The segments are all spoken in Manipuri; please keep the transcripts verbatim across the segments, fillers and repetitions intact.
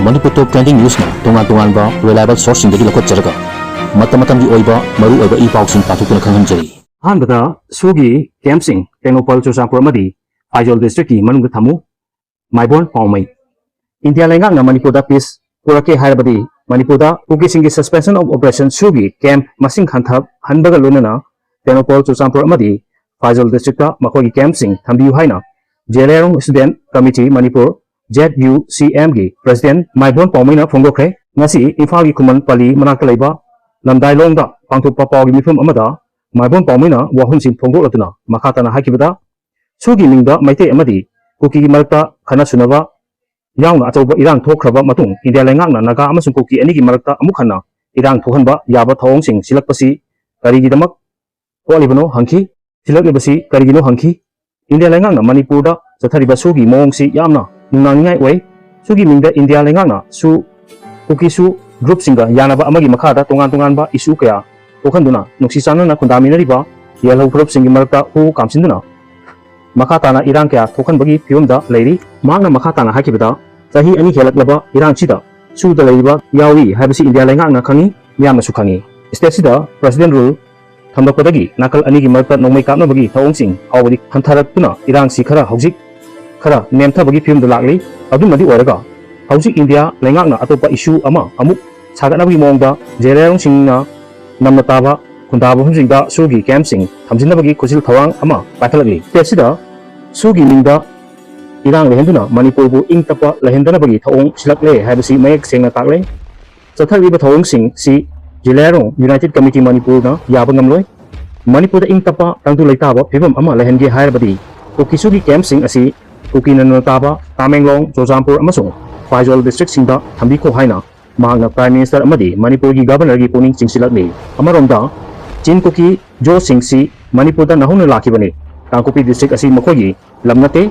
ꯃꯅꯤꯄꯨꯔ ꯇꯣꯞ ꯇ꯭ꯔꯦꯟꯗꯤꯡ ꯅ꯭ꯌꯨꯁꯅ ꯇꯣꯉꯥꯟ ꯇꯣꯉꯥꯟꯕ ꯔꯤꯂꯥꯏꯕꯜ ꯁꯣꯔꯁꯁꯤꯡꯗꯒꯤ ꯂꯧꯈꯠꯆꯔꯒ ꯃꯇꯝ ꯃꯇꯝꯒꯤ ꯑꯣꯏꯕ ꯃꯔꯨ ꯑꯣꯏꯕ ꯏ ꯄꯥꯎꯁꯤꯡ ꯄꯥꯊꯣꯛꯇꯨꯅ ꯈꯪꯍꯟꯖꯔꯤ꯫ ꯑꯍꯥꯟꯕꯗ ꯁꯨꯒꯤ ꯀꯦꯝꯞꯁꯤꯡ ꯇꯦꯡꯅꯧꯄꯜ ꯆꯨꯔꯆꯥꯟꯄꯨꯔ ꯑꯃꯗꯤ ꯐꯥꯏꯖꯣꯜ ꯗꯤꯁꯇ꯭ꯔꯤꯛꯀꯤ ꯃꯅꯨꯡꯗ ꯊꯝꯃꯨ꯫ ꯃꯥꯏꯕꯣꯟ ꯄꯥꯎꯃꯩ꯫ ꯏꯟꯗꯤꯌꯥ ꯂꯩꯉꯥꯛꯅ ꯃꯅꯤꯄꯨꯔꯗ ꯄꯤꯁ ꯄꯨꯔꯛꯀꯦ ꯍꯥꯏꯔꯕꯗꯤ ꯃꯅꯤꯄꯨꯔꯗ ꯀꯨꯀꯤꯁꯤꯡꯒꯤ ꯁꯁꯄꯦꯟꯁꯟ ꯑꯣꯐ ꯑꯣꯄꯔꯦꯁꯟ ꯁꯨꯒꯤ ꯀꯦꯝꯞ ꯃꯁꯤꯡ ꯍꯟꯊꯍꯟꯕꯒ ꯂꯣꯏꯅꯅ ꯇꯦꯡꯅꯧꯄꯜ ꯆꯨꯔꯆꯥꯟꯄꯨꯔ ꯑꯃꯗꯤ ꯐꯥꯏꯖꯣꯜ ꯗꯤꯁꯇ꯭ꯔꯤꯛꯇ ꯃꯈꯣꯏꯒꯤ ꯀꯦꯝꯞꯁꯤꯡ ꯊꯝꯕꯤꯌꯨ ꯍꯥꯏꯅ Zeliangrong student committee Manipur, Z U C ꯑꯦꯝꯒꯤ ꯄ꯭ꯔꯦꯁꯤꯗꯦꯟꯠ ꯃꯥꯏꯕꯣꯟ ꯄꯥꯎꯃꯩꯅ ꯐꯣꯡꯗꯣꯛꯈ꯭ꯔꯦ꯫ ꯉꯁꯤ ꯏꯝꯐꯥꯜꯒꯤ ꯈꯨꯃꯟ ꯄꯜꯂꯤ ꯃꯅꯥꯛꯇ ꯂꯩꯕ ꯂꯝꯗꯥꯏꯂꯣꯡꯗ ꯄꯥꯡꯊꯣꯛꯄ ꯄꯥꯎꯒꯤ ꯃꯤꯐꯝ ꯑꯃꯗ ꯃꯥꯏꯕꯣꯟ ꯄꯥꯎꯃꯩꯅ ꯋꯥꯐꯝꯁꯤꯡ ꯐꯣꯡꯗꯣꯛꯂꯗꯨꯅ ꯃꯈꯥ ꯇꯥꯅ ꯍꯥꯏꯈꯤꯕꯗ, ꯁꯨꯒꯤ ꯃꯤꯡꯗ ꯃꯩꯇꯩ ꯑꯃꯗꯤ ꯀꯨꯀꯤꯒꯤ ꯃꯔꯛꯇ ꯈꯠꯅ ꯁꯨꯅꯕ ꯌꯥꯎꯅ ꯑꯆꯧꯕ ꯏꯔꯥꯡ ꯊꯣꯛꯈ꯭ꯔꯕ ꯃꯇꯨꯡ ꯏꯟꯗꯤꯌꯥ ꯂꯩꯉꯥꯛꯅ ꯅꯥꯒꯥ ꯑꯃꯁꯨꯡ ꯀꯨꯀꯤ ꯑꯅꯤꯒꯤ ꯃꯔꯛꯇ ꯑꯃꯨꯛ ꯍꯟꯅ ꯏꯔꯥꯡ ꯊꯣꯛꯍꯟꯕ ꯌꯥꯕ ꯊꯧꯑꯣꯡꯁꯤꯡ ꯁꯤꯜꯂꯛꯄꯁꯤ ꯀꯔꯤꯒꯤꯗꯃꯛ ꯊꯣꯛꯂꯤꯕꯅꯣ ꯍꯪꯈꯤ꯫ ꯁꯤꯜꯂꯛꯂꯤꯕꯁꯤ ꯀꯔꯤꯒꯤꯅꯣ ꯍꯪꯈꯤ꯫ ꯏꯟꯗꯤꯌꯥ ꯂꯩꯉꯥꯛꯅ ꯃꯅꯤꯄꯨꯔꯗ ꯆꯠꯊꯔꯤꯕ ꯁꯨꯒꯤ ꯃꯑꯣꯡꯁꯤ ꯌꯥꯝꯅ ꯅꯨꯡꯅꯥꯡꯅꯤꯡꯉꯥꯏ ꯑꯣꯏ꯫ ꯁꯨꯒꯤ ꯃꯤꯡꯗ ꯏꯟꯗꯤꯌꯥ ꯂꯩꯉꯥꯛꯅ ꯁꯨ, ꯀꯨꯀꯤ ꯁꯨ ꯒ꯭ꯔꯨꯞꯁꯤꯡꯒ ꯌꯥꯅꯕ ꯑꯃꯒꯤ ꯃꯈꯥꯗ ꯇꯣꯉꯥꯟ ꯇꯣꯉꯥꯟꯕ ꯏꯁꯨ ꯀꯌꯥ ꯊꯣꯛꯍꯟꯗꯨꯅ ꯅꯨꯡꯁꯤ ꯆꯥꯟꯅꯅ ꯈꯨꯟꯗꯥꯃꯤꯟꯅꯔꯤꯕ ꯌꯦꯜꯍꯧ ꯐꯨꯔꯨꯞꯁꯤꯡꯒꯤ ꯃꯔꯛꯇ ꯍꯨ ꯀꯥꯝꯁꯤꯟꯗꯨꯅ ꯃꯈꯥ ꯇꯥꯅ ꯏꯔꯥꯡ ꯀꯌꯥ ꯊꯣꯛꯍꯟꯕꯒꯤ ꯐꯤꯕꯝꯗ ꯂꯩꯔꯤ꯫ ꯃꯍꯥꯛꯅ ꯃꯈꯥ ꯇꯥꯅ ꯍꯥꯏꯈꯤꯕꯗ, ꯆꯍꯤ ꯑꯅꯤ ꯍꯦꯜꯂꯛꯂꯕ ꯏꯔꯥꯡꯁꯤꯗ ꯁꯨꯗ ꯂꯩꯔꯤꯕ ꯌꯥꯎꯏ ꯍꯥꯏꯕꯁꯤ ꯏꯟꯗꯤꯌꯥ ꯂꯩꯉꯥꯛꯅ ꯈꯪꯏ, ꯃꯤꯌꯥꯝꯅꯁꯨ ꯈꯪꯏ꯫ ꯁ꯭ꯇꯦꯠꯁꯤꯗ ꯄ꯭ꯔꯦꯁꯤꯗꯦꯟꯠ ꯔꯨꯜ ꯊꯝꯂꯛꯄꯗꯒꯤ ꯅꯥꯀꯜ ꯑꯅꯤꯒꯤ ꯃꯔꯛꯇ ꯅꯣꯡꯃꯩ ꯀꯥꯞꯅꯕꯒꯤ ꯊꯧꯑꯣꯡꯁꯤꯡ ꯐꯥꯎꯕꯗꯤ ꯍꯟꯊꯔꯛꯇꯨꯅ ꯏꯔꯥꯡꯁꯤ ꯈꯔ ꯍꯧꯖꯤꯛ ꯈꯔ ꯅꯦꯝꯊꯕꯒꯤ ꯐꯤꯕꯝꯗ ꯂꯥꯛꯂꯤ꯫ ꯑꯗꯨꯝꯅꯗꯤ ꯑꯣꯏꯔꯒ ꯍꯧꯖꯤꯛ ꯏꯟꯗꯤꯌꯥ ꯂꯩꯉꯥꯛꯅ ꯑꯇꯣꯞꯄ ꯏꯁꯨ ꯑꯃ ꯑꯃꯨꯛ ꯁꯥꯒꯠꯅꯕꯒꯤ ꯃꯑꯣꯡꯗ ꯖꯦꯂꯤꯌꯥꯡꯔꯣꯡꯁꯤꯡꯅ ꯅꯝꯅ ꯇꯥꯕ ꯈꯨꯟꯗꯥꯕ ꯃꯐꯝꯁꯤꯡꯗ ꯁꯨꯒꯤ ꯀꯦꯝꯞꯁꯤꯡ ꯊꯝꯖꯤꯟꯅꯕꯒꯤ ꯈꯨꯠꯁꯤꯜ ꯊꯧꯔꯥꯡ ꯑꯃ ꯄꯥꯏꯈꯠꯂꯛꯂꯤ꯫ ꯁ꯭ꯇꯦꯠꯁꯤꯗ ꯁꯨꯒꯤ ꯃꯤꯡꯗ ꯏꯔꯥꯡ ꯂꯩꯍꯟꯗꯨꯅ ꯃꯅꯤꯄꯨꯔꯕꯨ ꯏꯪ ꯇꯞꯄ ꯂꯩꯍꯟꯗꯅꯕꯒꯤ ꯊꯧꯑꯣꯡ ꯁꯤꯜꯂꯛꯂꯦ ꯍꯥꯏꯕꯁꯤ ꯃꯌꯦꯛ ꯁꯦꯡꯅ ꯇꯥꯛꯂꯦ꯫ ꯆꯠꯊꯔꯤꯕ ꯊꯧꯑꯣꯡꯁꯤꯡꯁꯤ ꯖꯦꯂꯤꯌꯥꯡꯔꯣꯡ ꯌꯨꯅꯥꯏꯇꯦꯗ ꯀꯃꯤꯇꯤ ꯃꯅꯤꯄꯨꯔꯅ ꯌꯥꯕ ꯉꯝꯂꯣꯏ꯫ ꯃꯅꯤꯄꯨꯔꯗ ꯏꯪ ꯇꯞꯄ ꯇꯪꯗꯨ ꯂꯩꯇꯥꯕ ꯐꯤꯕꯝ ꯑꯃ ꯂꯩꯍꯟꯒꯦ ꯍꯥꯏꯔꯕꯗꯤ ꯀꯨꯀꯤ ꯁꯨꯒꯤ ꯀꯦꯝꯞꯁꯤꯡ ꯑꯁꯤ ꯀꯨꯀꯤꯅ ꯅꯝꯅ ꯇꯥꯕ ꯇꯥꯃꯦꯡꯂꯣꯡ, ꯆꯨꯔꯆꯥꯟꯄꯨꯔ ꯑꯃꯁꯨꯡ ꯐꯥꯏꯖꯣꯜ ꯗꯤꯁꯇ꯭ꯔꯤꯛꯁꯤꯡꯗ ꯊꯝꯕꯤꯈꯣ ꯍꯥꯏꯅ ꯃꯍꯥꯛꯅ ꯄ꯭ꯔꯥꯏꯝ ꯃꯤꯅꯤꯁꯇꯔ ꯑꯃꯗꯤ ꯃꯅꯤꯄꯨꯔꯒꯤ ꯒꯕꯔꯅꯔꯒꯤ ꯄꯨꯛꯅꯤꯡ ꯆꯤꯡꯁꯤꯜꯂꯛꯂꯤ꯫ ꯑꯃꯔꯣꯝꯗ, ꯆꯤꯟ ꯀꯨꯀꯤ ꯖꯣꯁꯤꯡꯁꯤ ꯃꯅꯤꯄꯨꯔꯗ ꯅꯧꯍꯧꯅ ꯂꯥꯛꯈꯤꯕꯅꯤ꯫ ꯀꯥꯡꯄꯣꯛꯄꯤ ꯗꯤꯁꯇ꯭ꯔꯤꯛ ꯑꯁꯤ ꯃꯈꯣꯏꯒꯤ ꯂꯝ ꯅꯠꯇꯦ꯫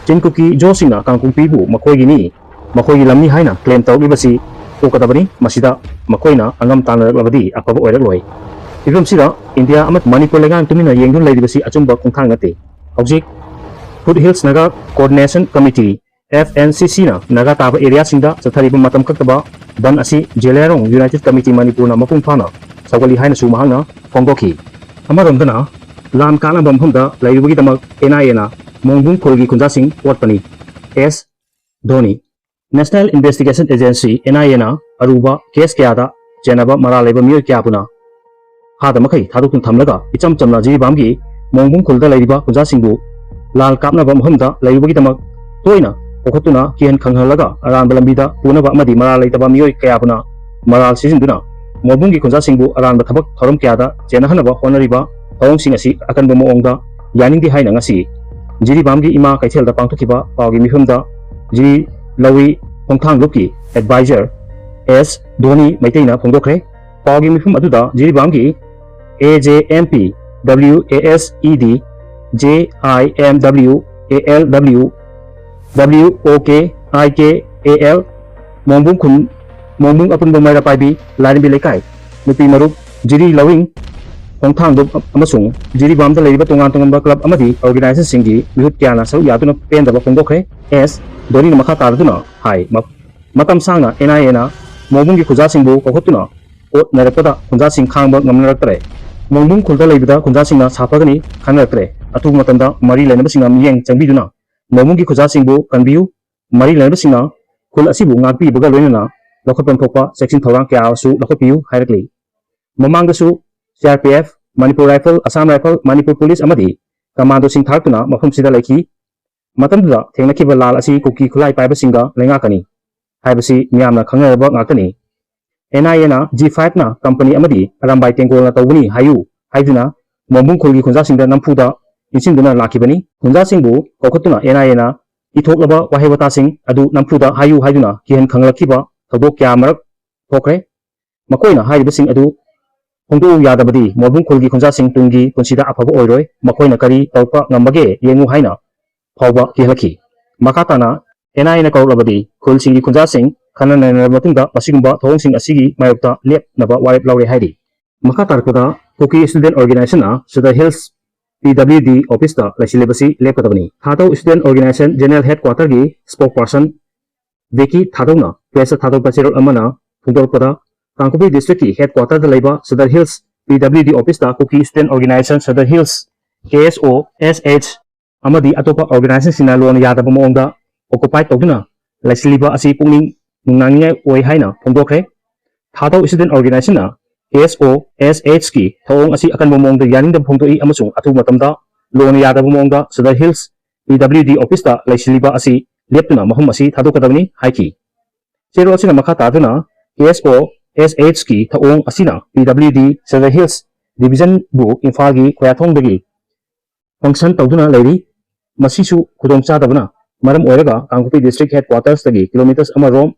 ꯆꯤꯟ ꯀꯨꯀꯤ ꯖꯣꯁꯤꯡꯅ ꯀꯥꯡꯄꯣꯛꯄꯤꯕꯨ ꯃꯈꯣꯏꯒꯤꯅꯤ, ꯃꯈꯣꯏꯒꯤ ꯂꯝꯅꯤ ꯍꯥꯏꯅ ꯀ꯭ꯂꯦꯝ ꯇꯧꯔꯛꯂꯤꯕꯁꯤ ꯇꯣꯛꯀꯗꯕꯅꯤ꯫ ꯃꯁꯤꯗ ꯃꯈꯣꯏꯅ ꯑꯉꯝ ꯇꯥꯟꯅꯔꯛꯂꯕꯗꯤ ꯑꯐꯕ ꯑꯣꯏꯔꯛꯂꯣꯏ꯫ ꯐꯤꯕꯝꯁꯤꯗ ꯏꯟꯗꯤꯌꯥ ꯑꯃꯗꯤ ꯃꯅꯤꯄꯨꯔ ꯂꯩꯉꯥꯛ ꯇꯨꯃꯤꯟꯅ ꯌꯦꯡꯗꯨꯅ ꯂꯩꯔꯤꯕꯁꯤ ꯑꯆꯨꯝꯕ ꯈꯣꯡꯊꯥꯡ ꯅꯠꯇꯦ꯫ ꯍꯧꯖꯤꯛ foothills Naga coordination committee F N C ꯁꯤꯅ ꯅꯥꯒꯥ ꯇꯥꯕ ꯑꯦꯔꯤꯌꯥꯁꯤꯡꯗ ꯆꯠꯊꯔꯤꯕ ꯃꯇꯝ ꯀꯛꯇꯕ ꯕꯟ ꯑꯁꯤ ꯖꯦꯂꯤꯌꯥꯡꯔꯣꯡ ꯌꯨꯅꯥꯏꯇꯦꯗ ꯀꯃꯤꯇꯤ ꯃꯅꯤꯄꯨꯔꯅ ꯃꯄꯨꯡ ꯐꯥꯅ ꯁꯧꯒꯠꯂꯤ ꯍꯥꯏꯅꯁꯨ ꯃꯍꯥꯛꯅ ꯐꯣꯡꯗꯣꯛꯈꯤ꯫ ꯑꯃꯔꯣꯝꯗꯅ, ꯂꯥꯟ ꯀꯥꯞꯅꯕ ꯃꯐꯝꯗ ꯂꯩꯔꯨꯕꯒꯤꯗꯃꯛ ꯑꯦꯟ ꯑꯥꯏ ꯑꯦꯅ ꯃꯣꯡꯕꯨꯡ ꯈꯨꯜꯒꯤ ꯈꯨꯟꯖꯥꯁꯤꯡ ꯄꯨꯔꯛꯄꯅꯤ꯫ S Dhoni. National Investigation Agency, N I ꯑꯦꯅ ꯑꯔꯨꯕ ꯀꯦꯁ ꯀꯌꯥꯗ ꯆꯦꯟꯅꯕ ꯃꯔꯥꯜ ꯂꯩꯕ ꯃꯤꯑꯣꯏ ꯀꯌꯥ ꯄꯨꯅ ꯐꯥꯗ ꯃꯈꯩ ꯊꯥꯗꯣꯛꯇꯨꯅ ꯊꯝꯂꯒ, ꯏꯆꯝ ꯆꯝꯅ ꯖꯤꯔꯤꯕꯥꯝꯒꯤ ꯃꯣꯡꯕꯨꯡ ꯈꯨꯜꯗ ꯂꯩꯔꯤꯕ ꯈꯨꯟꯖꯥꯁꯤꯡꯕꯨ ꯂꯥꯜ ꯀꯥꯞꯅꯕ ꯃꯐꯝꯗ ꯂꯩꯔꯨꯕꯒꯤꯗꯃꯛ ꯇꯣꯏꯅ ꯀꯧꯈꯠꯇꯨꯅ ꯀꯤꯍꯟ ꯈꯪꯍꯜꯂꯒ ꯑꯔꯥꯟꯕ ꯂꯝꯕꯤꯗ ꯄꯨꯅꯕ ꯑꯃꯗꯤ ꯃꯔꯥꯜ ꯂꯩꯇꯕ ꯃꯤꯑꯣꯏ ꯀꯌꯥ ꯄꯨꯅ ꯃꯔꯥꯜ ꯁꯤꯖꯤꯟꯗꯨꯅ ꯃꯣꯡꯕꯨꯡꯒꯤ ꯈꯨꯟꯖꯥꯁꯤꯡꯕꯨ ꯑꯔꯥꯟꯕ ꯊꯕꯛ ꯊꯧꯔꯝ ꯀꯌꯥꯗ ꯆꯦꯟꯅꯍꯟꯅꯕ ꯍꯣꯠꯅꯔꯤꯕ ꯊꯧꯑꯣꯡꯁꯤꯡ ꯑꯁꯤ ꯑꯀꯟꯕ ꯃꯑꯣꯡꯗ ꯌꯥꯅꯤꯡꯗꯦ ꯍꯥꯏꯅ ꯉꯁꯤ ꯖꯤꯔꯤꯕꯥꯝꯒꯤ ꯏꯃꯥ ꯀꯩꯊꯦꯜꯗ ꯄꯥꯡꯊꯣꯛꯈꯤꯕ ꯄꯥꯎꯒꯤ ꯃꯤꯐꯝꯗ ꯖꯤꯔꯤ ꯂꯧꯏ ꯈꯣꯡꯊꯥꯡ ꯂꯨꯞꯀꯤ ꯑꯦꯗꯚꯥꯏꯖꯔ ꯑꯦꯁ ꯙꯣꯅꯤ ꯃꯩꯇꯩꯅ ꯐꯣꯡꯗꯣꯛꯈ꯭ꯔꯦ꯫ ꯄꯥꯎꯒꯤ ꯃꯤꯐꯝ ꯑꯗꯨꯗ ꯖꯤꯔꯤꯕꯥꯝꯒꯤ A J M P, W A S E D, J I M W, A L W, W O K I K A L, ꯃꯣꯡꯕꯨꯡ ꯈꯨꯟ, ꯃꯣꯡꯕꯨꯡ ꯑꯄꯨꯟꯕ ꯃꯩꯔꯥ ꯄꯥꯏꯕꯤ, ꯂꯥꯏꯔꯦꯝꯕꯤ ꯂꯩꯀꯥꯏ, ꯅꯨꯄꯤ ꯃꯔꯨꯞ, ꯖꯤꯔꯤ ꯂꯧꯏꯡ ꯈꯣꯡꯊꯥꯡꯗꯨꯞ ꯑꯃꯁꯨꯡ ꯖꯤꯔꯤꯕꯥꯝꯗ ꯂꯩꯔꯤꯕ ꯇꯣꯉꯥꯟ ꯇꯣꯉꯥꯟꯕ ꯀ꯭ꯂꯕ ꯑꯃꯗꯤ ꯑꯣꯔꯒꯅꯥꯏꯖꯦꯁꯟꯁꯤꯡꯒꯤ ꯃꯤꯍꯨꯠ ꯀꯌꯥꯅ ꯁꯔꯨꯛ ꯌꯥꯗꯨꯅ ꯄꯦꯟꯗꯕ ꯐꯣꯡꯗꯣꯛꯈ꯭ꯔꯦ꯫ ꯑꯦꯁ ꯙꯣꯅꯤꯅ ꯃꯈꯥ ꯇꯥꯔꯗꯨꯅ ꯍꯥꯏ, ꯃ-, ꯃꯇꯝ ꯁꯥꯡꯅ ꯑꯦꯟ ꯑꯥꯏ ꯑꯦꯅ ꯃꯣꯡꯕꯨꯡꯒꯤ ꯈꯨꯟꯖꯥꯁꯤꯡꯕꯨ ꯀꯧꯈꯠꯇꯨꯅ ꯀꯣꯠꯅꯔꯛꯄꯗ ꯈꯨꯟꯖꯥꯁꯤꯡ ꯈꯥꯡꯕ ꯉꯝꯅꯔꯛꯇ꯭ꯔꯦ꯫ ꯃꯣꯡꯕꯨꯡ ꯈꯨꯜꯗ ꯂꯩꯕꯗ ꯈꯨꯟꯖꯥꯁꯤꯡꯅ ꯁꯥꯐꯒꯅꯤ ꯈꯟꯅꯔꯛꯇ꯭ꯔꯦ꯫ ꯑꯊꯨꯕ ꯃꯇꯝꯗ ꯃꯔꯤ ꯂꯩꯅꯕꯁꯤꯡꯅ ꯃꯤꯠꯌꯦꯡ ꯆꯪꯕꯤꯗꯨꯅ ꯃꯣꯡꯕꯨꯡꯒꯤ ꯈꯨꯟꯖꯥꯁꯤꯡꯕꯨ ꯀꯟꯕꯤꯌꯨ꯫ ꯃꯔꯤ ꯂꯩꯅꯕꯁꯤꯡꯅ ꯈꯨꯜ ꯑꯁꯤꯕꯨ ꯉꯥꯛꯄꯤꯕꯒ ꯂꯣꯏꯅꯅ ꯂꯧꯈꯠꯐꯝ ꯊꯣꯛꯄ ꯆꯦꯛꯁꯤꯟ ꯊꯧꯔꯥꯡ ꯀꯌꯥꯁꯨ ꯂꯧꯈꯠꯄꯤꯌꯨ ꯍꯥꯏꯔꯛꯂꯤ꯫ ꯃꯃꯥꯡꯗꯁꯨ C R P F, Manipur rifle, Assam rifle, Manipur police ꯑꯃꯗꯤ ꯀꯃꯥꯟꯗꯣꯁꯤꯡ ꯊꯥꯔꯛꯇꯨꯅ ꯃꯐꯝꯁꯤꯗ ꯂꯩꯈꯤ꯫ ꯃꯇꯝꯗꯨꯗ ꯊꯦꯡꯅꯈꯤꯕ ꯂꯥꯜ ꯑꯁꯤ ꯀꯨꯀꯤ ꯈꯨꯠꯂꯥꯏ ꯄꯥꯏꯕꯁꯤꯡꯒ ꯂꯩꯉꯥꯛꯀꯅꯤ ꯍꯥꯏꯕꯁꯤ ꯃꯤꯌꯥꯝꯅ ꯈꯪꯅꯔꯕ ꯉꯥꯛꯇꯅꯤ꯫ ꯑꯦꯟ ꯑꯥꯏ ꯑꯦꯅ ꯖꯤ ꯐꯥꯏꯚꯅ ꯀꯝꯄꯅꯤ ꯑꯃꯗꯤ ꯑꯔꯥꯝꯕꯥꯏ ꯇꯦꯡꯒꯣꯜꯅ ꯇꯧꯕꯅꯤ ꯍꯥꯏꯌꯨ ꯍꯥꯏꯗꯨꯅ ꯃꯣꯡꯕꯨꯡ ꯈꯨꯜꯒꯤ ꯈꯨꯟꯖꯥꯁꯤꯡꯗ ꯅꯝꯐꯨꯗ ꯏꯟꯁꯤꯟꯗꯨꯅ ꯂꯥꯛꯈꯤꯕꯅꯤ꯫ ꯈꯨꯟꯖꯥꯁꯤꯡꯕꯨ ꯀꯧꯈꯠꯇꯨꯅ ꯑꯦꯟ ꯑꯥꯏ ꯑꯦꯅ ꯏꯊꯣꯛꯂꯕ ꯋꯥꯍꯩ ꯋꯥꯇꯥꯁꯤꯡ ꯑꯗꯨ ꯅꯝꯐꯨꯗ ꯍꯥꯏꯌꯨ ꯍꯥꯏꯗꯨꯅ ꯀꯤꯍꯟ ꯈꯪꯍꯜꯂꯛꯈꯤꯕ ꯊꯧꯗꯣꯛ ꯀꯌꯥ ꯑꯃꯔꯛ ꯊꯣꯛꯈ꯭ꯔꯦ꯫ ꯃꯈꯣꯏꯅ ꯍꯥꯏꯔꯤꯕꯁꯤꯡ ꯑꯗꯨ ꯐꯣꯡꯗꯣꯛꯎ ꯌꯥꯗꯕꯗꯤ ꯃꯣꯡꯕꯨꯡ ꯈꯨꯜꯒꯤ ꯈꯨꯟꯖꯥꯁꯤꯡ ꯇꯨꯡꯒꯤ ꯄꯨꯟꯁꯤꯗ ꯑꯐꯕ ꯑꯣꯏꯔꯣꯏ꯫ ꯃꯈꯣꯏꯅ ꯀꯔꯤ ꯇꯧꯔꯛꯄ ꯉꯝꯕꯒꯦ ꯌꯦꯡꯉꯨ ꯍꯥꯏꯅ ꯐꯥꯎꯕ ꯀꯤꯍꯜꯂꯛꯈꯤ꯫ ꯃꯈꯥ ꯇꯥꯅ ꯑꯦꯟ ꯑꯥꯏ ꯑꯦꯅ ꯀꯧꯔꯛꯂꯕꯗꯤ ꯈꯨꯜꯁꯤꯡꯒꯤ ꯈꯨꯟꯖꯥꯁꯤꯡ ꯈꯟꯅ ꯅꯩꯅꯔꯕ ꯃꯇꯨꯡꯗ ꯃꯁꯤꯒꯨꯝꯕ ꯊꯧꯑꯣꯡꯁꯤꯡ ꯑꯁꯤꯒꯤ ꯃꯥꯌꯣꯛꯇ ꯂꯦꯞꯅꯕ ꯋꯥꯔꯦꯞ ꯂꯧꯔꯦ ꯍꯥꯏꯔꯤ꯫ ꯃꯈꯥ ꯇꯥꯔꯛꯄꯗ ꯀꯨꯀꯤ ꯁ꯭ꯇꯨꯗꯦꯟꯠ ꯑꯣꯔꯒꯅꯥꯏꯖꯦꯁꯟꯅ ꯁꯤꯗ ꯍꯤꯜꯁ PWD office ꯇ ꯂꯩꯁꯤꯜꯂꯤꯕꯁꯤ ꯂꯦꯞꯀꯗꯕꯅꯤ꯫ ꯊꯥꯗꯧ Student Organization General Headquarter ꯒꯤ spokesperson ꯕꯦꯀꯤ ꯊꯥꯗꯧꯅ press ꯇ ꯊꯥꯗꯣꯛꯄ ꯆꯦꯔꯣꯜ ꯑꯃꯅ ꯐꯣꯡꯗꯣꯔꯛꯄꯗ, ꯀꯥꯡꯄꯣꯛꯄꯤ district ꯀꯤ headquarter ꯗ ꯂꯩꯕ Sadar Hills PWD office ꯇ Kuki Student Organization Sadar Hills, KSO, SH ꯑꯃꯗꯤ ꯑꯇꯣꯞꯄ organization ꯁꯤꯡꯅ ꯂꯣꯅ ꯌꯥꯗꯕ ꯃꯑꯣꯡꯗ occupy ꯇꯧꯗꯨꯅ ꯂꯩꯁꯤꯜꯂꯤꯕ ꯑꯁꯤ ꯄꯨꯛꯅꯤꯡ ꯅꯨꯡꯅꯥꯡꯅꯤꯡꯉꯥꯏ ꯑꯣꯏ ꯍꯥꯏꯅ ꯐꯣꯡꯗꯣꯛꯈ꯭ꯔꯦ꯫ ꯊꯥꯗꯧ Student Organization ꯅ KSO, SH ꯀꯤ ꯊꯧꯑꯣꯡ ꯑꯁꯤ ꯑꯀꯟꯕ ꯃꯑꯣꯡꯗ ꯌꯥꯅꯤꯡꯗꯕ ꯐꯣꯡꯗꯣꯛꯏ ꯑꯃꯁꯨꯡ ꯑꯊꯨꯕ ꯃꯇꯝꯗ ꯂꯣꯅ ꯌꯥꯗꯕ ꯃꯑꯣꯡꯗ Sadar Hills PWD office ꯇ ꯂꯩꯁꯤꯜꯂꯤꯕ ꯑꯁꯤ ꯂꯦꯞꯇꯨꯅ ꯃꯐꯝ ꯑꯁꯤ ꯊꯥꯗꯣꯛꯀꯗꯕꯅꯤ ꯍꯥꯏꯈꯤ꯫ ꯆꯦꯔꯣꯜ ꯑꯁꯤꯅ ꯃꯈꯥ ꯇꯥꯗꯨꯅ KSO, SH ꯀꯤ ꯊꯧꯑꯣꯡ ꯑꯁꯤꯅ PWD Sadar Hills Division ꯕꯨ ꯏꯝꯐꯥꯜꯒꯤ ꯈꯣꯌꯥꯊꯣꯡꯗꯒꯤ function ꯇꯧꯗꯨꯅ ꯂꯩꯔꯤ꯫ ꯃꯁꯤꯁꯨ ꯈꯨꯗꯣꯡꯆꯥꯗꯕꯅ ꯃꯔꯝ ꯑꯣꯏꯔꯒ ꯀꯥꯡꯄꯣꯛꯄꯤ district headquarters ꯇꯒꯤ kilometres ꯑꯃ ꯔꯣꯝ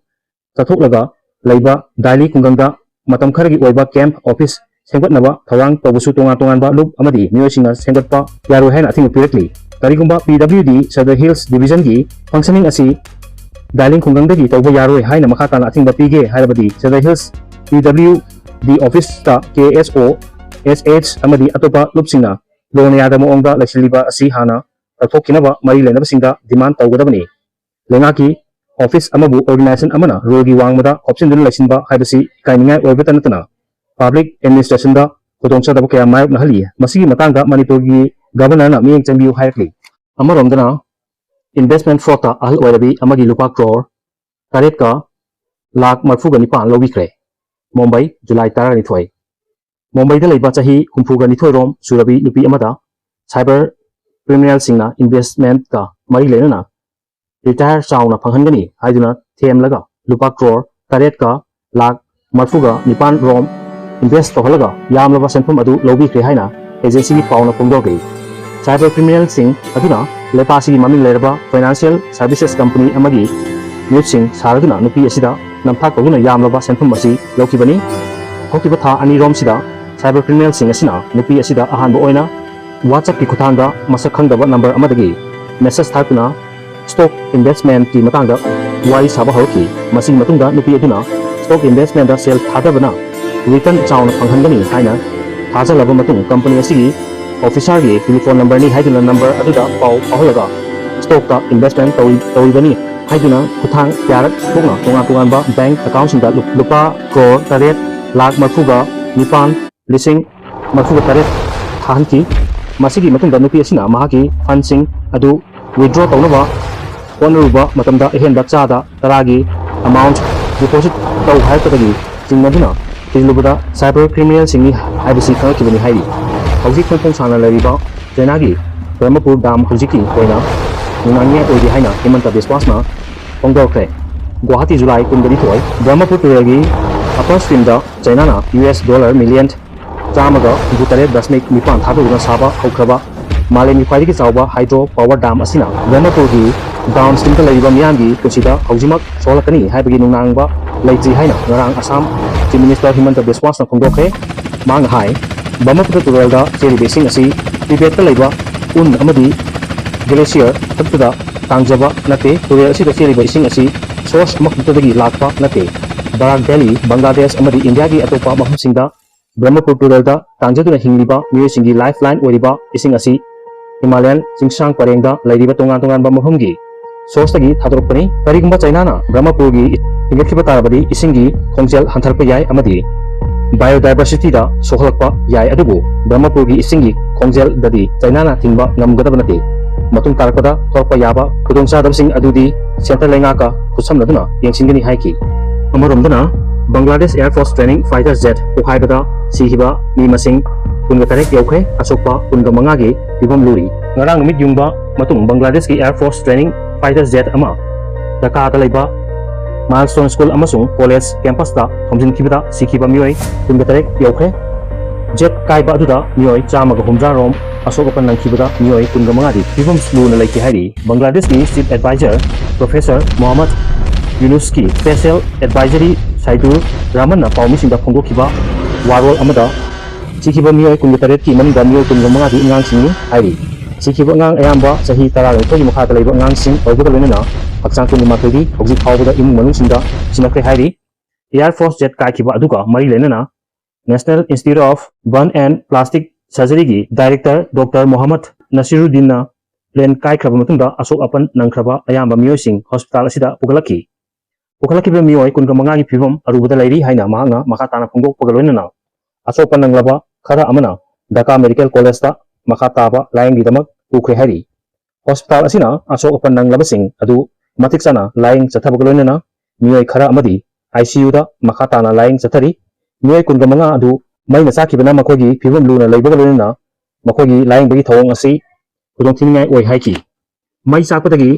ꯆꯠꯊꯣꯛꯂꯒ ꯂꯩꯕ ꯗꯥꯏꯂꯤ ꯈꯨꯡꯒꯪꯗ ꯃꯇꯝ ꯈꯔꯒꯤ ꯑꯣꯏꯕ camp office ꯁꯦꯝꯒꯠꯅꯕ ꯊꯧꯔꯥꯡ ꯇꯧꯕꯁꯨ ꯇꯣꯉꯥꯟ ꯇꯣꯉꯥꯟꯕ ꯂꯨꯞ ꯑꯃꯗꯤ ꯃꯤꯑꯣꯏꯁꯤꯡꯅ ꯁꯦꯝꯒꯠꯄ ꯌꯥꯔꯣꯏ ꯍꯥꯏꯅ ꯑꯊꯤꯡꯕ ꯄꯤꯔꯛꯂꯤ꯫ ꯀꯔꯤꯒꯨꯝꯕ PWD Sadar Hills Division ꯒꯤ functioning ꯑꯁꯤ ꯗꯥꯏꯂꯤꯡ ꯈꯨꯡꯒꯪꯗꯒꯤ ꯇꯧꯕ ꯌꯥꯔꯣꯏ ꯍꯥꯏꯅ ꯃꯈꯥ ꯇꯥꯅ ꯑꯊꯤꯡꯕ ꯄꯤꯒꯦ ꯍꯥꯏꯔꯕꯗꯤ Sadar Hills PWD office ꯇ KSO, SH ꯑꯃꯗꯤ ꯑꯇꯣꯞꯄ ꯂꯨꯞꯁꯤꯡꯅ ꯂꯣꯅ ꯌꯥꯗꯕ ꯃꯑꯣꯡꯗ ꯂꯩꯁꯤꯜꯂꯤꯕ ꯑꯁꯤ ꯍꯥꯟꯅ ꯂꯧꯊꯣꯛꯈꯤꯅꯕ ꯃꯔꯤ ꯂꯩꯅꯕꯁꯤꯡꯗ demand ꯇꯧꯒꯗꯕꯅꯤ꯫ ꯂꯩꯉꯥꯛꯀꯤ office ꯑꯃꯕꯨ organization ꯑꯃꯅ rule ꯒꯤ ꯋꯥꯡꯃꯗ ꯈꯣꯞꯆꯤꯟꯗꯨꯅ ꯂꯩꯁꯤꯟꯕ ꯍꯥꯏꯕꯁꯤ ꯏꯀꯥꯏꯅꯤꯡꯉꯥꯏ ꯑꯣꯏꯕꯇ ꯅꯠꯇꯅ public administration ꯗ ꯈꯨꯗꯣꯡꯆꯥꯗꯕ ꯀꯌꯥ ꯃꯥꯌꯣꯛꯅꯍꯜꯂꯤ꯫ ꯃꯁꯤꯒꯤ ꯃꯇꯥꯡꯗ ꯃꯅꯤꯄꯨꯔꯒꯤ Governor ꯅ ꯃꯤꯠꯌꯦꯡ ꯆꯪꯕꯤꯌꯨ ꯍꯥꯏꯔꯛꯂꯤ꯫ ꯑꯃꯔꯣꯝꯗꯅ investment fraud ꯇ ꯑꯍꯜ ꯑꯣꯏꯔꯕꯤ ꯑꯃꯒꯤ ꯂꯨꯄꯥ ꯀ꯭ꯔꯣꯔ ꯇꯔꯦꯠꯀ ꯂꯥꯈ ꯃꯔꯤꯐꯨꯒ ꯅꯤꯄꯥꯟ ꯂꯧꯕꯤꯈ꯭ꯔꯦ꯫ ꯃꯨꯝꯕꯥꯏ, ꯖꯨꯂꯥꯏ ꯇꯔꯥꯅꯤꯊꯣꯏ꯫ ꯃꯨꯝꯕꯥꯏꯗ ꯂꯩꯕ ꯆꯍꯤ ꯍꯨꯝꯐꯨꯒ ꯅꯤꯊꯣꯏ ꯔꯣꯝ ꯁꯨꯔꯕꯤ ꯅꯨꯄꯤ ꯑꯃꯗ cyber criminal ꯁꯤꯡꯅ investment ꯀ ꯃꯔꯤ ꯂꯩꯅꯅ retire ꯆꯥꯎꯅ ꯐꯪꯍꯟꯒꯅꯤ ꯍꯥꯏꯗꯨꯅ ꯊꯦꯝꯂꯒ ꯂꯨꯄꯥ ꯀ꯭ꯔꯣꯔ ꯇꯔꯦꯠꯀ ꯂꯥꯈ ꯃꯔꯤꯐꯨꯒ ꯅꯤꯄꯥꯟ ꯔꯣꯝ invest ꯇꯧꯍꯜꯂꯒ ꯌꯥꯝꯂꯕ ꯁꯦꯟꯐꯝ ꯑꯗꯨ ꯂꯧꯕꯤꯈ꯭ꯔꯦ ꯍꯥꯏꯅ agency ꯒꯤ ꯄꯥꯎꯅ ꯐꯣꯡꯗꯣꯛꯂꯤ꯫ Cyber criminal ꯁꯤꯡ ꯑꯗꯨꯅ ꯂꯩꯄꯥꯛ ꯑꯁꯤꯒꯤ ꯃꯃꯤꯡ ꯂꯩꯔꯕ financial services company ꯑꯃꯒꯤ ꯃꯤꯍꯨꯠꯁꯤꯡ ꯁꯥꯔꯗꯨꯅ ꯅꯨꯄꯤ ꯑꯁꯤꯗ ꯅꯝꯊꯥꯛ ꯇꯧꯗꯨꯅ ꯌꯥꯝꯂꯕ ꯁꯦꯟꯐꯝ ꯑꯁꯤ ꯂꯧꯈꯤꯕꯅꯤ꯫ ꯍꯧꯈꯤꯕ ꯊꯥ ꯑꯅꯤ ꯔꯣꯝꯁꯤꯗ cyber criminal ꯁꯤꯡ ꯑꯁꯤꯅ ꯅꯨꯄꯤ ꯑꯁꯤꯗ ꯑꯍꯥꯟꯕ ꯑꯣꯏꯅ WhatsApp ꯀꯤ ꯈꯨꯠꯊꯥꯡꯗ ꯃꯁꯛ ꯈꯪꯗꯕ number ꯑꯃꯗꯒꯤ message ꯊꯥꯔꯛꯇꯨꯅ stock investment ꯀꯤ ꯃꯇꯥꯡꯗ ꯋꯥꯔꯤ ꯁꯥꯕ ꯍꯧꯔꯛꯈꯤ꯫ ꯃꯁꯤꯒꯤ ꯃꯇꯨꯡꯗ ꯅꯨꯄꯤ ꯑꯗꯨꯅ stock investment ꯇ ꯁꯦꯜ ꯊꯥꯗꯕꯅ return ꯆꯥꯎꯅ ꯐꯪꯍꯟꯒꯅꯤ ꯍꯥꯏꯅ ꯊꯥꯖꯜꯂꯕ ꯃꯇꯨꯡ company ꯑꯁꯤꯒꯤ ꯑꯣꯐꯤꯁꯥꯔꯒꯤ ꯇꯦꯂꯤꯐꯣꯟ ꯅꯝꯕꯔꯅꯤ ꯍꯥꯏꯗꯨꯅ ꯅꯝꯕꯔ ꯑꯗꯨꯗ ꯄꯥꯎ ꯐꯥꯎꯍꯜꯂꯒ ꯁ꯭ꯇꯣꯛꯇ ꯏꯟꯚꯦꯁ꯭ꯠꯃꯦꯟꯠ ꯇꯧꯔꯤ-, ꯇꯧꯔꯤꯕꯅꯤ ꯍꯥꯏꯗꯨꯅ ꯈꯨꯠꯊꯥꯡ ꯀꯌꯥꯔꯛ ꯊꯣꯛꯅ ꯇꯣꯉꯥꯟ ꯇꯣꯉꯥꯟꯕ ꯕꯦꯡꯛ ꯑꯦꯀꯥꯎꯟꯠꯁꯤꯡꯗ ꯂꯨ-, ꯂꯨꯄꯥ ꯀ꯭ꯔꯣꯔ ꯇꯔꯦꯠ ꯂꯥꯈ ꯃꯔꯤꯐꯨꯒ ꯅꯤꯄꯥꯟ ꯂꯤꯁꯤꯡ ꯃꯔꯤꯐꯨꯒ ꯇꯔꯦꯠ ꯊꯥꯍꯟꯈꯤ꯫ ꯃꯁꯤꯒꯤ ꯃꯇꯨꯡꯗ ꯅꯨꯄꯤ ꯑꯁꯤꯅ ꯃꯍꯥꯛꯀꯤ ꯐꯟꯁꯤꯡ ꯑꯗꯨ ꯋꯤꯗ꯭ꯔꯣ ꯇꯧꯅꯕ ꯍꯣꯠꯅꯔꯨꯕ ꯃꯇꯝꯗ ꯑꯍꯦꯟꯕ ꯆꯥꯗ ꯇꯔꯥꯒꯤ ꯑꯦꯃꯥꯎꯟꯠ ꯗꯤꯄꯣꯖꯤꯠ ꯇꯧ ꯍꯥꯏꯔꯛꯄꯗꯒꯤ ꯆꯤꯡꯅꯗꯨꯅ ꯊꯤꯖꯤꯜꯂꯨꯕꯗ ꯁꯥꯏꯕꯔ ꯀ꯭ꯔꯤꯃꯤꯅꯦꯜꯁꯤꯡꯅꯤ ꯍꯥꯏꯕꯁꯤ ꯈꯪꯂꯛꯈꯤꯕꯅꯤ ꯍꯥꯏꯔꯤ꯫ ꯍꯧꯖꯤꯛ ꯐꯣꯡ ꯐꯣꯡ ꯁꯥꯅ ꯂꯩꯔꯤꯕ ꯆꯩꯅꯥꯒꯤ ꯕ꯭ꯔꯍꯃꯄꯨꯔ ꯗꯥꯝ ꯍꯧꯖꯤꯛꯀꯤ ꯑꯣꯏꯅ ꯅꯨꯡꯅꯥꯡꯅꯤꯡꯉꯥꯏ ꯑꯣꯏꯔꯤ ꯍꯥꯏꯅ ꯍꯤꯃꯟꯇ ꯕꯤꯁꯋꯥꯁꯅ ꯐꯣꯡꯗꯣꯛꯈ꯭ꯔꯦ꯫ ꯒꯨꯋꯥꯍꯥꯇꯤ, ꯖꯨꯂꯥꯏ ꯀꯨꯟꯒ ꯅꯤꯊꯣꯏ꯫ ꯕ꯭ꯔꯍꯃꯄꯨꯔ ꯇꯨꯔꯦꯜꯒꯤ ꯑꯄꯔ ꯁ꯭ꯇ꯭ꯔꯤꯝꯗ ꯆꯩꯅꯥꯅ ꯌꯨ ꯑꯦꯁ ꯗꯣꯂꯔ ꯃꯤꯂꯤꯌꯟ ꯆꯥꯝꯃꯒ ꯍꯨꯝꯐꯨꯇꯔꯦꯠ ꯗꯁꯃꯤꯛ ꯅꯤꯄꯥꯟ ꯊꯥꯗꯗꯨꯅ ꯁꯥꯕ ꯍꯧꯈ꯭ꯔꯕ ꯃꯥꯂꯦꯝꯒꯤ ꯈ꯭ꯋꯥꯏꯗꯒꯤ ꯆꯥꯎꯕ ꯍꯥꯏꯗ꯭ꯔꯣ ꯄꯥꯋꯔ ꯗꯥꯝ ꯑꯁꯤꯅ ꯕ꯭ꯔꯍꯃꯄꯨꯔꯒꯤ ꯗꯥꯎꯟ ꯁ꯭ꯇ꯭ꯔꯤꯝꯗ ꯂꯩꯔꯤꯕ ꯃꯤꯌꯥꯝꯒꯤ ꯄꯨꯟꯁꯤꯗ ꯍꯧꯖꯤꯛꯃꯛ ꯁꯣꯛꯍꯜꯂꯛꯀꯅꯤ ꯍꯥꯏꯕꯒꯤ ꯅꯨꯡꯅꯥꯡꯕ ꯂꯩꯇ꯭ꯔꯤ ꯍꯥꯏꯅ ꯉꯔꯥꯡ ꯑꯁꯥꯝ ꯆꯤꯐ ꯃꯤꯅꯤꯁꯇꯔ ꯍꯤꯃꯟꯇ ꯕꯤꯁꯋꯥꯁꯅ ꯐꯣꯡꯗꯣꯛꯈ꯭ꯔꯦ꯫ ꯃꯥꯅ ꯍꯥꯏ, ꯕ꯭ꯔꯍꯃꯄꯨꯇ꯭ꯔ ꯇꯨꯔꯦꯜꯗ ꯆꯦꯜꯂꯤꯕ ꯏꯁꯤꯡ ꯑꯁꯤ ꯇꯤꯕꯦꯠꯇ ꯂꯩꯕ ꯎꯟ ꯑꯃꯗꯤ ꯒ꯭ꯂꯦꯁꯤꯌꯔ ꯈꯛꯇꯗ ꯇꯥꯡꯖꯕ ꯅꯠꯇꯦ꯫ ꯇꯨꯔꯦꯜ ꯑꯁꯤꯗ ꯆꯦꯜꯂꯤꯕ ꯏꯁꯤꯡ ꯑꯁꯤ ꯁꯣꯔꯁ ꯑꯃꯈꯛꯇꯗꯒꯤ ꯂꯥꯛꯄ ꯅꯠꯇꯦ꯫ ꯕꯔꯥꯛ ꯚꯦꯂꯤ, ꯕꯪꯒ꯭ꯂꯥꯗꯦꯁ ꯑꯃꯗꯤ ꯏꯟꯗꯤꯌꯥꯒꯤ ꯑꯇꯣꯞꯄ ꯃꯐꯝꯁꯤꯡꯗ ꯕ꯭ꯔꯍꯃꯄꯨꯔ ꯇꯨꯔꯦꯜꯗ ꯇꯥꯡꯖꯗꯨꯅ ꯍꯤꯡꯂꯤꯕ ꯃꯤꯑꯣꯏꯁꯤꯡꯒꯤ ꯂꯥꯏꯐ ꯂꯥꯏꯟ ꯑꯣꯏꯔꯤꯕ ꯏꯁꯤꯡ ꯑꯁꯤ ꯍꯤꯃꯥꯂꯌꯥꯟ ꯆꯤꯡꯁꯥꯡ ꯄꯔꯦꯡꯗ ꯂꯩꯔꯤꯕ ꯇꯣꯉꯥꯟ ꯇꯣꯉꯥꯟꯕ ꯃꯐꯝꯒꯤ ꯁꯣꯔꯁꯇꯒꯤ ꯊꯥꯗꯣꯔꯛꯄꯅꯤ꯫ ꯀꯔꯤꯒꯨꯝꯕ ꯆꯩꯅꯥꯅ ꯕ꯭ꯔꯍꯃꯄꯨꯔꯒꯤ ꯍꯦꯟꯒꯠꯈꯤꯕ ꯇꯥꯔꯕꯗꯤ ꯏꯁꯤꯡꯒꯤ ꯈꯣꯡꯖꯦꯜ ꯍꯟꯊꯔꯛꯄ ꯌꯥꯏ ꯑꯃꯗꯤ ꯕꯥꯏꯑꯣꯗꯥꯏꯕꯔꯁꯤꯇꯤꯗ ꯁꯣꯛꯍꯜꯂꯛꯄ ꯌꯥꯏ, ꯑꯗꯨꯕꯨ ꯕ꯭ꯔꯍꯃꯄꯨꯔꯒꯤ ꯏꯁꯤꯡꯒꯤ ꯈꯣꯡꯖꯦꯜꯗꯗꯤ ꯆꯩꯅꯥꯅ ꯊꯤꯡꯕ ꯉꯝꯒꯗꯕ ꯅꯠꯇꯦ꯫ ꯃꯇꯨꯡ ꯇꯥꯔꯛꯄꯗ ꯊꯣꯛꯂꯛꯄ ꯌꯥꯕ ꯈꯨꯗꯣꯡꯆꯥꯗꯕꯁꯤꯡ ꯑꯗꯨꯗꯤ ꯁꯦꯟꯇꯔ ꯂꯩꯉꯥꯛꯀ ꯈꯨꯠꯁꯝꯅꯗꯨꯅ ꯌꯦꯡꯁꯤꯟꯒꯅꯤ ꯍꯥꯏꯈꯤ꯫ ꯑꯃꯔꯣꯝꯗꯅ, Bangladesh air force training fighter jet ꯄꯣꯈꯥꯏꯕꯗ ꯁꯤꯈꯤꯕ ꯃꯤ ꯃꯁꯤꯡ ꯀꯨꯟꯒ ꯇꯔꯦꯠ ꯌꯧꯈ꯭ꯔꯦ, ꯑꯁꯣꯛꯄ ꯀꯨꯟꯒ ꯃꯉꯥꯒꯤ ꯐꯤꯕꯝ ꯂꯨꯔꯤ꯫ ꯉꯔꯥꯡ ꯅꯨꯃꯤꯠ ꯌꯨꯡꯕ ꯃꯇꯨꯡ ꯕꯪꯒ꯭ꯂꯥꯗꯦꯁꯀꯤ air force training fighter Z ꯑꯃ ꯙꯥꯀꯥꯗ ꯂꯩꯕ ꯃꯥꯏꯜꯁ꯭ꯇꯣꯟ ꯁ꯭ꯀꯨꯜ ꯑꯃꯁꯨꯡ ꯀꯣꯂꯦꯖ ꯀꯦꯝꯄꯁꯇ ꯊꯣꯝꯖꯤꯟꯈꯤꯕꯗ ꯁꯤꯈꯤꯕ ꯃꯤꯑꯣꯏ ꯀꯨꯟꯒ ꯇꯔꯦꯠ ꯌꯧꯈ꯭ꯔꯦ꯫ ꯖꯦꯠ ꯀꯥꯏꯕ ꯑꯗꯨꯗ ꯃꯤꯑꯣꯏ ꯆꯥꯝꯃꯒ ꯍꯨꯝꯗ꯭ꯔꯥ ꯔꯣꯝ ꯑꯁꯣꯛ ꯑꯄꯟ ꯅꯪꯈꯤꯕꯗ ꯃꯤꯑꯣꯏ ꯀꯨꯟꯒ ꯃꯉꯥꯗꯤ ꯐꯤꯕꯝ ꯂꯨꯅ ꯂꯩꯈꯤ ꯍꯥꯏꯔꯤ꯫ ꯕꯪꯒ꯭ꯂꯥꯗꯦꯁꯀꯤ ꯆꯤꯐ ꯑꯦꯗꯚꯥꯏꯖꯔ ꯄ꯭ꯔꯣꯐꯦꯁꯔ ꯃꯣꯍꯝꯃꯗ ꯌꯨꯅꯨꯁꯀꯤ ꯁ꯭ꯄꯦꯁꯦꯜ ꯑꯦꯗꯚꯥꯏꯖꯔꯤ ꯁꯥꯏꯗꯨꯔ ꯔꯍꯃꯟꯅ ꯄꯥꯎꯃꯤꯁꯤꯡꯗ ꯐꯣꯡꯗꯣꯛꯈꯤꯕ ꯋꯥꯔꯣꯜ ꯑꯃꯗ ꯁꯤꯈꯤꯕ ꯃꯤꯑꯣꯏ ꯀꯨꯟꯒ ꯇꯔꯦꯠꯀꯤ ꯃꯅꯨꯡꯗ ꯃꯤꯑꯣꯏ ꯀꯨꯟꯒ ꯃꯉꯥꯗꯤ ꯑꯉꯥꯡꯁꯤꯡꯅꯤ ꯍꯥꯏꯔꯤ꯫ ꯁꯤꯈꯤꯕ ꯑꯉꯥꯡ ꯑꯌꯥꯝꯕ ꯆꯍꯤ ꯇꯔꯥꯅꯤꯊꯣꯏꯒꯤ ꯃꯈꯥꯗ ꯂꯩꯕ ꯑꯉꯥꯡꯁꯤꯡ ꯑꯣꯏꯕꯒ ꯂꯣꯏꯅꯅ ꯍꯛꯆꯥꯡ ꯀꯨꯟꯒ ꯃꯥꯊꯣꯏꯗꯤ ꯍꯧꯖꯤꯛ ꯐꯥꯎꯕꯗ ꯏꯃꯨꯡ ꯃꯅꯨꯡꯁꯤꯡꯗ ꯁꯤꯟꯅꯈ꯭ꯔꯦ ꯍꯥꯏꯔꯤ꯫ ꯑꯦꯌꯔ ꯐꯣꯔꯁ ꯖꯦꯠ ꯀꯥꯏꯈꯤꯕ ꯑꯗꯨꯒ ꯃꯔꯤ ꯂꯩꯅꯅ National Institute of Burn and Plastic ꯁꯔꯖꯔꯤꯒꯤ ꯗꯥꯏꯔꯦꯛꯇꯔ ꯗꯣꯛꯇꯔ ꯃꯣꯍꯝꯃꯗ ꯅꯁꯤꯔꯨꯗꯤꯟꯅ ꯄ꯭ꯂꯦꯟ ꯀꯥꯏꯈ꯭ꯔꯕ ꯃꯇꯨꯡꯗ ꯑꯁꯣꯛ ꯑꯄꯟ ꯅꯪꯈ꯭ꯔꯕ ꯑꯌꯥꯝꯕ ꯃꯤꯑꯣꯏꯁꯤꯡ ꯍꯣꯁꯄꯤꯇꯥꯜ ꯑꯁꯤꯗ ꯄꯨꯈꯠꯂꯛꯈꯤ꯫ ꯄꯨꯈꯠꯂꯛꯈꯤꯕ ꯃꯤꯑꯣꯏ ꯀꯨꯟꯒ ꯃꯉꯥꯒꯤ ꯐꯤꯕꯝ ꯑꯔꯨꯕꯗ ꯂꯩꯔꯤ ꯍꯥꯏꯅ ꯃꯍꯥꯛꯅ ꯃꯈꯥ ꯇꯥꯅ ꯐꯣꯡꯗꯣꯛꯄꯒ ꯂꯣꯏꯅꯅ ꯑꯁꯣꯛꯄ ꯅꯪꯂꯕ ꯈꯔ ꯑꯃꯅ ꯙꯥꯀꯥ ꯃꯦꯗꯤꯀꯦꯜ ꯀꯣꯂꯦꯖꯇ ꯃꯈꯥ ꯇꯥꯕ ꯂꯥꯌꯦꯡꯒꯤꯗꯃꯛ ꯄꯨꯈ꯭ꯔꯦ ꯍꯥꯏꯔꯤ꯫ ꯍꯣꯁꯄꯤꯇꯥꯜ ꯑꯁꯤꯅ ꯑꯁꯣꯛ ꯑꯄꯟ ꯅꯪꯂꯕꯁꯤꯡ ꯑꯗꯨ ꯃꯇꯤꯛ ꯆꯥꯅ ꯂꯥꯌꯦꯡ ꯆꯠꯊꯕꯒ ꯂꯣꯏꯅꯅ ꯃꯤꯑꯣꯏ ꯈꯔ ꯑꯃꯗꯤ ꯑꯥꯏ ꯁꯤ ꯌꯨꯗ ꯃꯈꯥ ꯇꯥꯅ ꯂꯥꯌꯦꯡ ꯆꯠꯊꯔꯤ꯫ ꯃꯤꯑꯣꯏ ꯀꯨꯟꯒ ꯃꯉꯥ ꯑꯗꯨ ꯃꯩꯅ ꯆꯥꯛꯈꯤꯕꯅ ꯃꯈꯣꯏꯒꯤ ꯐꯤꯕꯝ ꯂꯨꯅ ꯂꯩꯕꯒ ꯂꯣꯏꯅꯅ ꯃꯈꯣꯏꯒꯤ ꯂꯥꯌꯦꯡꯕꯒꯤ ꯊꯧꯑꯣꯡ ꯑꯁꯤ ꯈꯨꯗꯣꯡꯊꯤꯅꯤꯡꯉꯥꯏ ꯑꯣꯏ ꯍꯥꯏꯈꯤ꯫ ꯃꯩ ꯆꯥꯛꯄꯗꯒꯤ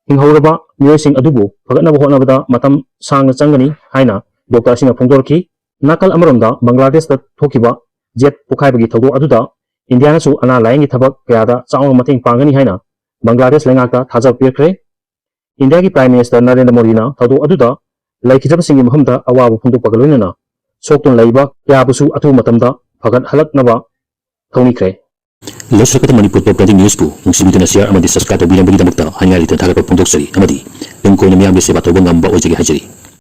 ꯍꯤꯡꯍꯧꯔꯕ ꯃꯤꯑꯣꯏꯁꯤꯡ ꯑꯗꯨꯕꯨ ꯐꯒꯠꯅꯕ ꯍꯣꯠꯅꯕꯗ ꯃꯇꯝ ꯁꯥꯡꯅ ꯆꯪꯒꯅꯤ ꯍꯥꯏꯅ ꯗꯣꯛꯇꯔꯁꯤꯡꯅ ꯐꯣꯡꯗꯣꯔꯛꯈꯤ꯫ ꯅꯥꯀꯜ ꯑꯃꯔꯣꯝꯗ ꯕꯪꯒ꯭ꯂꯥꯗꯦꯁꯇ ꯊꯣꯛꯈꯤꯕ ꯖꯦꯠ ꯄꯣꯈꯥꯏꯕꯒꯤ ꯊꯧꯗꯣꯛ ꯑꯗꯨꯗ ꯏꯟꯗꯤꯌꯥꯅꯁꯨ ꯑꯅꯥ ꯂꯥꯌꯦꯡꯒꯤ ꯊꯕꯛ ꯀꯌꯥꯗ ꯆꯥꯎꯅ ꯃꯇꯦꯡ ꯄꯥꯡꯒꯅꯤ ꯍꯥꯏꯅ ꯕꯪꯒ꯭ꯂꯥꯗꯦꯁ ꯂꯩꯉꯥꯛꯇ ꯊꯥꯖꯕ ꯄꯤꯔꯛꯈ꯭ꯔꯦ꯫ ꯏꯟꯗꯤꯌꯥꯒꯤ ꯄ꯭ꯔꯥꯏꯝ ꯃꯤꯅꯤꯁꯇꯔ ꯅꯔꯦꯟꯗ꯭ꯔ ꯃꯣꯗꯤꯅ ꯊꯧꯗꯣꯛ ꯑꯗꯨꯗ ꯂꯩꯈꯤꯗꯕꯁꯤꯡꯒꯤ ꯃꯐꯝꯗ ꯑꯋꯥꯕ ꯐꯣꯡꯗꯣꯛꯄꯒ ꯂꯣꯏꯅꯅ ꯁꯣꯛꯇꯨꯅ ꯂꯩꯕ ꯀꯌꯥꯕꯨꯁꯨ ꯑꯊꯨꯕ ꯃꯇꯝꯗ ꯐꯒꯠꯍꯜꯂꯛꯅꯕ ꯊꯧꯅꯤꯈ꯭ꯔꯦ꯫ ꯂꯧꯁꯤꯜꯂꯛꯄꯗ ꯃꯅꯤꯄꯨꯔ ꯇꯣꯞ ꯇ꯭ꯔꯦꯟꯗꯤꯡ ꯅ꯭ꯌꯨꯁꯄꯨ ꯅꯨꯡꯁꯤꯕꯤꯗꯨꯅ ꯁꯤꯌꯥꯔ ꯑꯃꯗꯤ ꯁꯕꯁꯀ꯭ꯔꯥꯏꯕ ꯇꯧꯕꯤꯔꯝꯕꯒꯤꯗꯃꯛꯇ ꯍꯥꯏꯅꯤꯡꯉꯥꯏ ꯂꯩꯇꯅ ꯊꯥꯒꯠꯄ ꯐꯣꯡꯗꯣꯛꯆꯔꯤ ꯑꯃꯗꯤ ꯇꯨꯡ ꯀꯣꯏꯅ ꯃꯤꯌꯥꯝꯒꯤ ꯁꯦꯕꯥ ꯇꯧꯕ ꯉꯝꯕ ꯑꯣꯏꯖꯒꯦ ꯍꯥꯏꯖꯔꯤ꯫